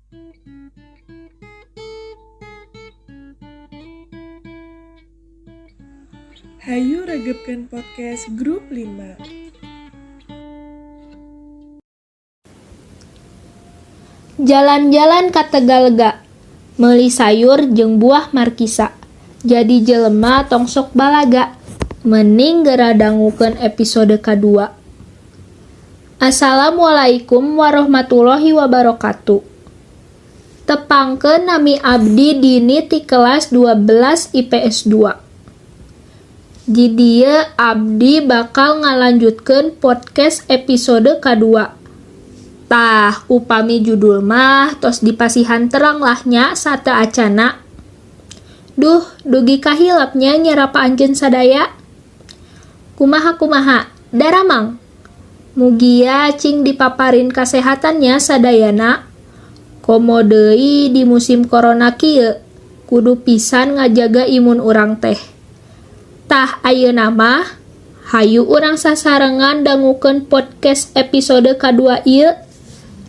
Hayu regepkeun podcast Grup 5. Jalan-jalan ka Tegallega, meuli sayur jeung buah markisa. Jadi jelema tong sok balaga, mending geura dangukeun episode kadua. Assalamualaikum warahmatullahi wabarakatuh. Tepangkeun nami abdi Dini ti kelas 12 IPS 2. Di dieu abdi bakal ngalanjutkeun podcast episode kadua. Tah, upami judul mah tos dipasihan terang lah nya sateuacana. Duh, dugi kahilap nya nyarapa anjeun sadaya. Kumaha-kumaha, daramang. Mugia cing dipaparin kasehatannya sadayana. Komo deui di musim corona kieu, kudu pisan ngajaga imun urang teh. Tah ayeuna mah, hayu urang sasarengan dangukeun podcast episode kadua ieu.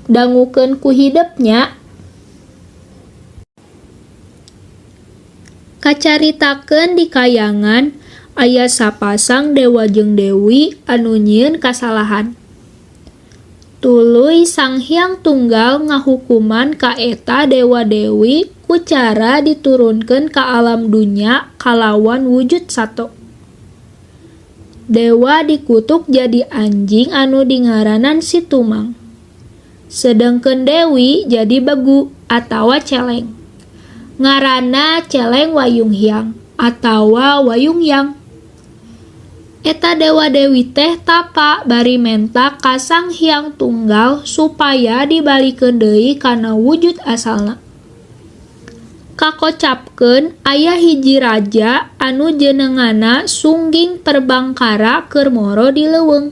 Dangukeun ku hidep nya. Kacaritakeun di kayangan aya sapasang dewa jeung dewi anu nyieun kasalahan. Tuluy Sang Hyang Tunggal ngahukuman ka eta dewa dewi ku cara diturunkeun ka alam dunya kalawan wujud sato. Dewa dikutuk jadi anjing anu dingaranan si Tumang. Sedengkeun dewi jadi begu atawa celeng. Ngaranna Celeng Wayung Hyang atawa Wayung Yang. Eta dewa dewi teh tapa bari menta ka Sang Hyang Tunggal supaya dibalikeun deui kana wujud asalna. Kakocapkeun aya hiji raja anu jenenganna Sungging Perbangkara keur moro di leuweung.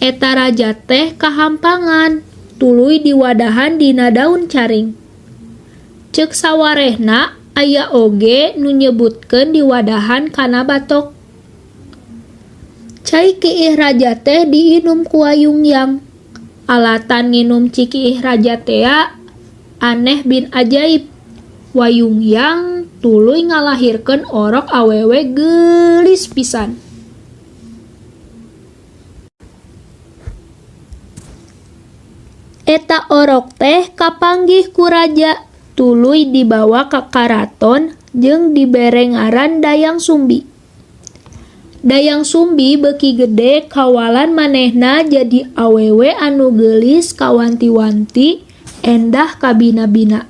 Eta raja teh kahampangan, tuluy diwadahan dina daun caring. Ceuk sawarehna aya oge nu nyebutkeun diwadahan kana batok. Cai kiih raja teh diinum ku Wayung Yang. Alatan nginum cikiih raja tea aneh bin ajaib. Wayung Yang tuluy ngalahirkeun orok awewe geulis pisan. Eta orok teh kapanggih ku raja, tuluy dibawa ka karaton jeung dibere ngaran Dayang Sumbi. Dayang Sumbi beuki gede kawalan manehna jadi awewe anu geulis kawanti-wanti endah kabina-bina.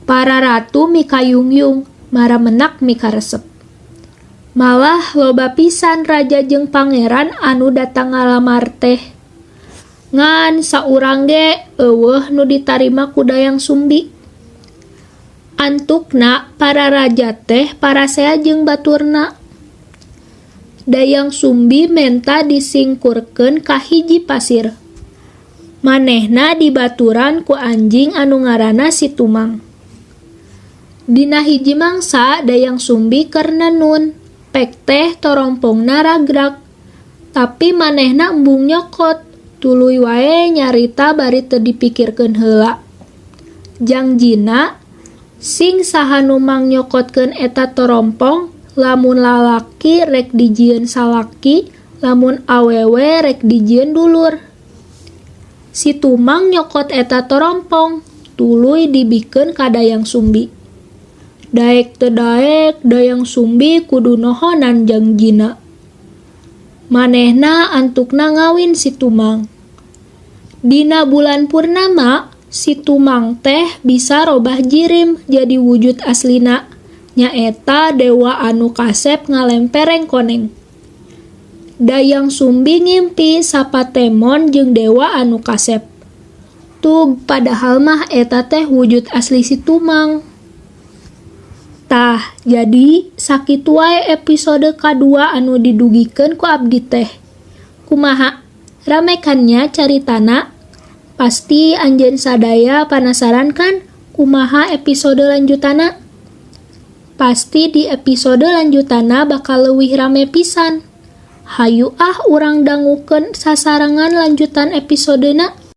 Para ratu mikayungyung, maramenak mikaresep. Malah loba pisan raja jeung pangeran anu datang ngalamar teh. Ngan saurang ge eueuh nu ditarima ku Dayang Sumbi. Antukna para raja teh parasea jeung baturna. Dayang Sumbi menta disingkurkeun ka hiji pasir. Manehna dibaturan ku anjing anu ngaranna si Tumang. Dina hiji mangsa Dayang Sumbi keur nenun, pek teh torompongna ragrag. Tapi manehna embung nyokot, tuluy wae nyarita bari teu dipikirkeun heula. Jangjina sing saha nu mang nyokotkeun eta torompong, lamun lalaki rek dijieun salaki, lamun awewe rek dijieun dulur. Si Tumang nyokot eta torompong, tuluy dibikeun ka Dayang Sumbi. Daek teu daek Dayang Sumbi kudu nohonan jangjina. Manehna antukna ngawin si Tumang. Dina bulan purnama, si Tumang teh bisa robah jirim jadi wujud aslina, nyaeta dewa anu kasep ngalempereng koneng. Dayang Sumbi ngimpi sapatemon jeung dewa anu kasep. Tug padahal mah eta teh wujud asli si Tumang. Tah, jadi sakitu wae episode kadua anu didugikeun ku abdi teh. Kumaha? Rame kan nya caritana? Pasti anjeun sadaya panasaran kan kumaha episode lanjutana? Pasti di episode lanjutana bakal leuwih rame pisan. Hayu ah urang dangukeun sasarengan lanjutan episodena.